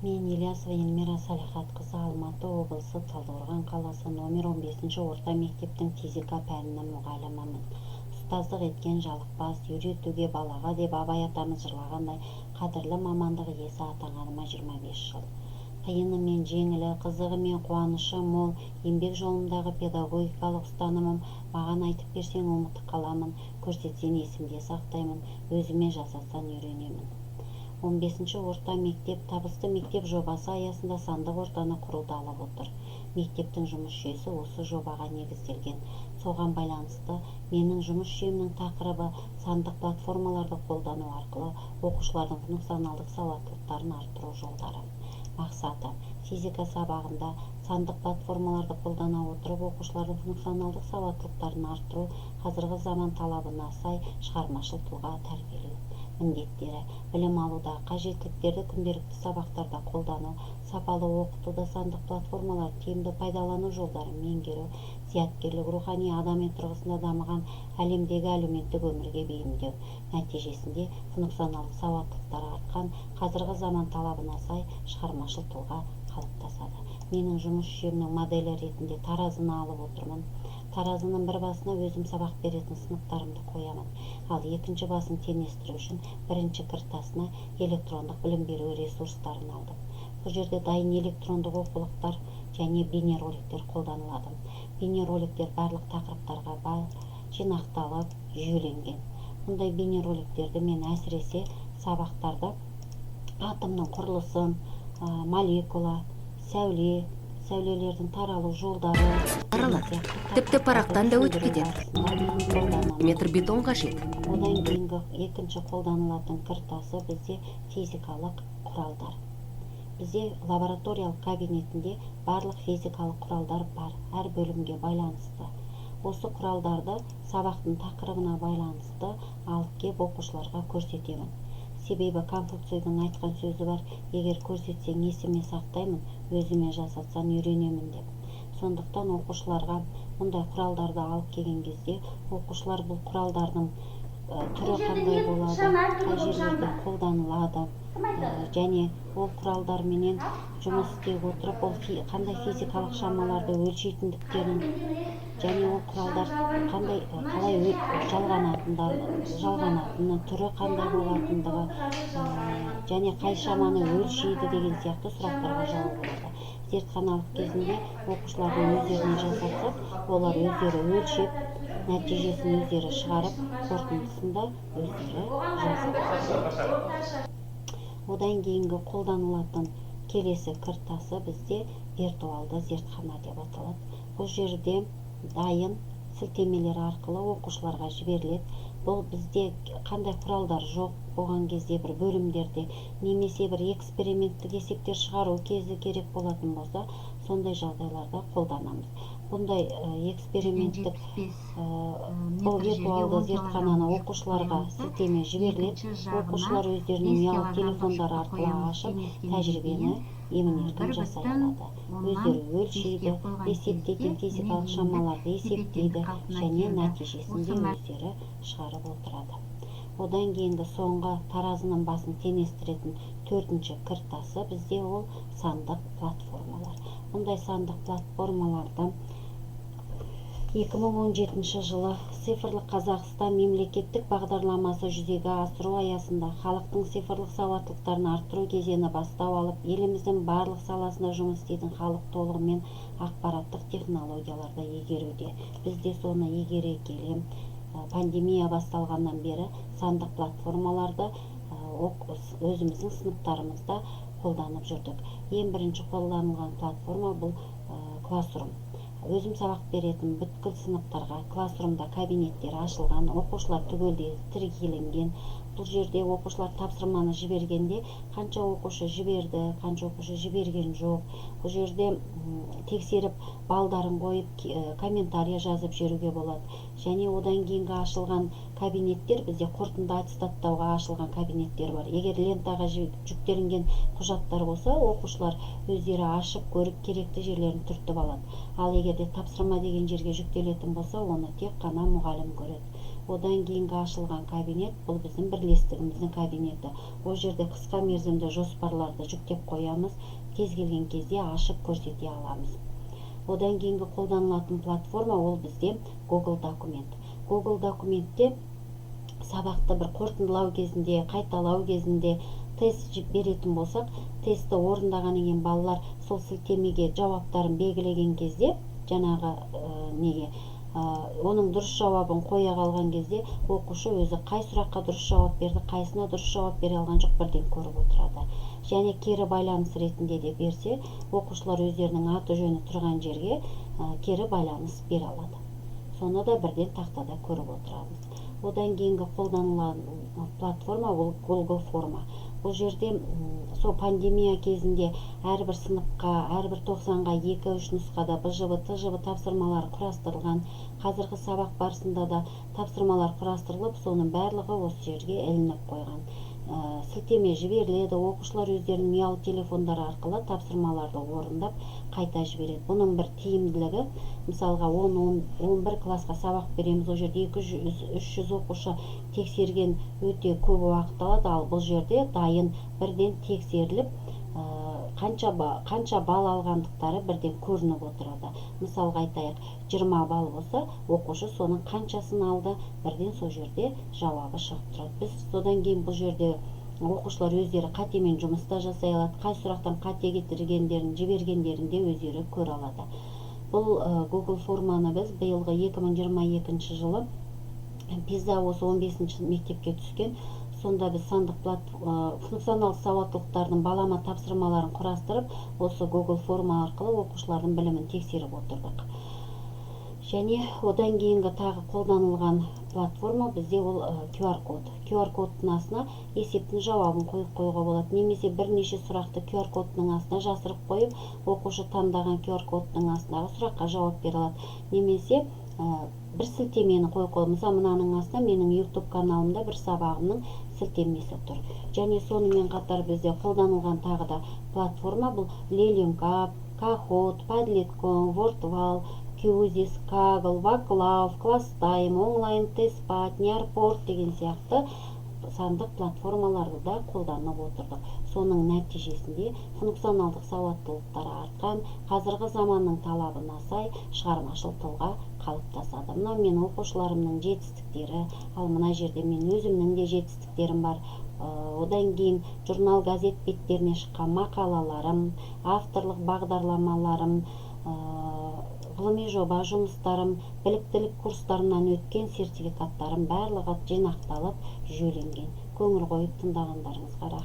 Мен, Ильясова Эльмира Салихатқызы, Алматы облысы, Талдықорған қаласы, номер 15 орта мектептің физика пәнінің мұғалімімін. «Ұстаздық еткен жалықпас, үйретуге балаға» деп Абай атамыз жырлағандай, қадірлі мамандық иесі атанғаныма 25 жыл. Қиыны мен жеңілі, қызығы мен қуанышы мол еңбек жолымдағы педагогикалық ұстанымым: маған айтып берсең, ұмытып қаламын, көрсетсең, есімде сақтаймын, өзіме жасатсаң, үйренемін. 15-ші орта мектеп «Табысты мектеп» жобасы аясында сандық ортаны құруды алып отыр. Мектептің жұмыс жүйесі осы жобаға негізделген. Соған байланысты менің жұмыс жүйемнің тақырыбы: сандық платформаларды қолдану арқылы оқушылардың функционалдық сауаттылықтарын арттыру жолдары. Мақсаты: физика сабағында сандық платформаларды қолдана отырып, оқушылардың функционалдық сауаттылықтарын арттыру, қазіргі заман талабына сай шығармашыл тұлға тәрбиелеу. Міндеттері: білім алудағы қажеттіліктерді күнделікті сабақтарда қолдану, сапалы оқытуда сандық платформаларды тиімді пайдалану жолдарын меңгеру, зияткерлік, рухани, адами тұрғысында дамыған әлемдегі әлеуметтік өмірге бейімдеу. Нәтижесінде функционалдық сауаттылықтары артқан, қазіргі заман талабына сай шығармашыл тұлға қалыптасады. Менің жұмыс жүйемнің моделі ретінде таразыны алып отырмын. Таразының бір басына өзім сабақ беретін сыныптарымды қоямын, ал екінші басын теңестіру үшін бірінші кіртасына электрондық білім беру ресурстарын алдым. Бұл жерде дайын электрондық оқулықтар және бейнероликтер қолданылады. Бейнероликтер барлық тақырыптарға бар, жинақталып, жүйеленген. Мұндай бейнероликтерді мен әсіресе сабақтарда атомның құрылысын, молекула, сәуле, сәулелердің таралу жолдары Аралады. деген Тіпті парақтан да өтіп түсіндіру кетеді. барысында қолданамын. Метр бетон қажет. Одан кейінгі екінші қолданылатын кіртасы бізде физикалық құралдар. Бізде лабораториялық кабинетінде барлық физикалық құралдар бар, әр бөлімге байланысты. Осы құралдарды сабақтың тақырыбына байланысты алып кеп, оқушыларға көрсетемін. Себебі Конфуцийдің айтқан сөзі бар: «Егер көрсетсең, есіме сақтаймын, өзіме жасатсаң, үйренемін» деп. Сондықтан оқушыларға мұндай құралдарды алып келген кезде оқушылар бұл құралдардың түрі қандай болады, қай жерлерде қолданылады және ол құралдарменен жұмыс істей отырып, ол қандай физикалық шамаларды өлшейтіндіктерін және ол құралдар қандай, қалай жалғанатыны, түрі қандай болатындығы және қай шаманы өлшейді деген сияқты сұрақтарға жауап болады. Зертханалық кезінде оқушылардың өздеріне жасатсақ, олар өздері өлшеп, нәтижесін өздері шығарып, қорытындысын да өздері жазады. Одан кейінгі қолданылатын келесі кіртасы бізде виртуалды зертхана деп аталады. Бұл жерде дайын сілтемелер арқылы оқушыларға жіберіледі. Бұл бізде қандай құралдар жоқ болған кезде бір бөлімдерде немесе бір эксперименттік есептер шығару кезі керек болатын болса, сондай жағдайларда қолданамыз. Бұндай эксперименттік бұл виртуалды зертхананы оқушыларға сілтеме жіберіледі. Оқушылар өздерінің ұялы телефондары арқылы ашып, тәжірибені емін еркін жасай алады. Өздері өлшейді, есептейтін физикалық шамаларды есептейді және нәтижесін де өздері шығарып отырады. Одан кейінгі соңғы таразының басын теңестіретін төртінші кіртасы бізде ол сандық платформалар. Мұндай сандық платформаларды 2017 жылы «Цифрлық Қазақстан» мемлекеттік бағдарламасы жүзеге асыру аясында халықтың цифрлық сауаттылықтарын арттыру кезеңі бастау алып, еліміздің барлық саласында жұмыс істейтін халық толығымен ақпараттық технологияларды игеруде. Біз де соны игере келе, пандемия басталғаннан бері сандық платформаларды өзіміздің сыныптарымызда қолданып жүрдік. Ең бірінші қолданылған платформа бұл Classroom. Өзім сабақ беретін бүткіл сыныптарға Classroom-да кабинеттер ашылған, оқушылар түгелдей тіркеленген. Бұл жерде оқушылар тапсырманы жібергенде, қанша оқушы жіберді, қанша оқушы жіберген жоқ, бұл жерде тексеріп, балдарын қойып, комментарий жазып жіберуге болады. Және одан кейінгі ашылған кабинеттер бізде қорытынды аттестаттауға ашылған кабинеттер бар. Егер лентаға жүктелінген құжаттар болса, оқушылар өздері ашып көріп, керекті жерлерін түртіп алады. Ал егер де тапсырма деген жерге жүктелетін болса, оны тек қана мұғалім көреді. Одан кейінгі ашылған кабинет, бұл біздің бірлестігіміздің кабинеті. Ол жерде қысқа мерзімді жоспарларды жүктеп қоямыз, кез келген кезде ашып көрсете аламыз. Одан кейінгі қолданылатын платформа, ол бізде Google Документ. Google Документте сабақты бір қорытындылау кезінде, қайталау кезінде тест беретін болсақ, тестті орындағаннан кейін балалар сол сілтемеге жауаптарын белгілеген кезде, жаңағы неге оның дұрыс жауабын қоя қалған кезде, оқушы өзі қай сұраққа дұрыс жауап берді, қайсына дұрыс жауап бере алған жоқ, бірден көріп отырады. Және кері байланыс ретінде де берсе, оқушылар өздерінің аты жөні тұрған жерге кері байланыс бере алады, соны да бірден тақтада көріп отырамыз. Одан кейінгі қолданылған платформа, ол Google Форма. Бұл жерде сол пандемия кезінде әрбір сыныпқа, әрбір тоқсанға екі үш нұсқада БЖВ, ТЖВ тапсырмалары құрастырылған. Қазіргі сабақ барысында да тапсырмалар құрастырылып, соның барлығы осы жерге ілініп қойған. Сілтеме жіберіледі, оқушылар өздерінің ұялы телефондары арқылы тапсырмаларды орындап, қайта жібереді. Бұның бір тиімділігі, мысалға, 10-11 классқа сабақ береміз, ол жерде 200-300 оқушы тексерген өте көп уақыт алады. Ал бұл жерде дайын, бірден тексеріліп, қанша балл алғандықтары бірден көрініп отырады. Мысалға айтайық, 20 балл болса, оқушы соның қаншасын алды, бірден сол жерде жауабы шығып тұрады. Біз содан кейін бұл жерде оқушылар өздері қатемен жұмыс та жасай алады, қай сұрақтан қате кетіргендерін, жібергендерін де өздері көре алады. Бұл Google Форманы біз биылғы 2022 жылы PISA осы 15 мектепке түскен, сонда біз сандық функционалдық сауаттылықтардың балама тапсырмаларын құрастырып, осы Google Форма арқылы оқушылардың білімін тексеріп отырдық. Және одан кейінгі тағы қолданылған платформа бізде, ол QR код. QR кодтың астына есептің жауабын қойып қоюға болады немесе бірнеше сұрақты QR кодтың астына жасырып қойып, оқушы таңдаған QR кодтың астындағы сұраққа жауап бере алады немесе бір сілтемені қойып қойып, мысалы, мынаның астына менің YouTube каналымда бір сабағымның сілтемесі тұр. Және сонымен қатар бізде қолданылған тағы да платформа, бұл Lelium Cup, Kahoot, Padlet.com, Wordwall, Quizizz, Kaggle, Ваклав, Classtime, онлайн тестпад, Nearpod деген сияқты сандық платформаларды да қолданып отырдық. Соның нәтижесінде функционалдық сауаттылықтары артқан, қазіргі заманның талабына сай шығармашыл тұлға қалыптасады. Мынау менің оқушыларымның жетістіктері, ал мына жерде мен өзімнің де жетістіктерім бар. Одан кейін журнал, газет беттеріне шыққан мақалаларым, авторлық бағдарламаларым, ғылыми жоба жұмыстарым, біліктілік курстарынан өткен сертификаттарым, барлығы жинақталып, жүйеленген. Көңіл қойып тыңдағандарыңызға рахмет.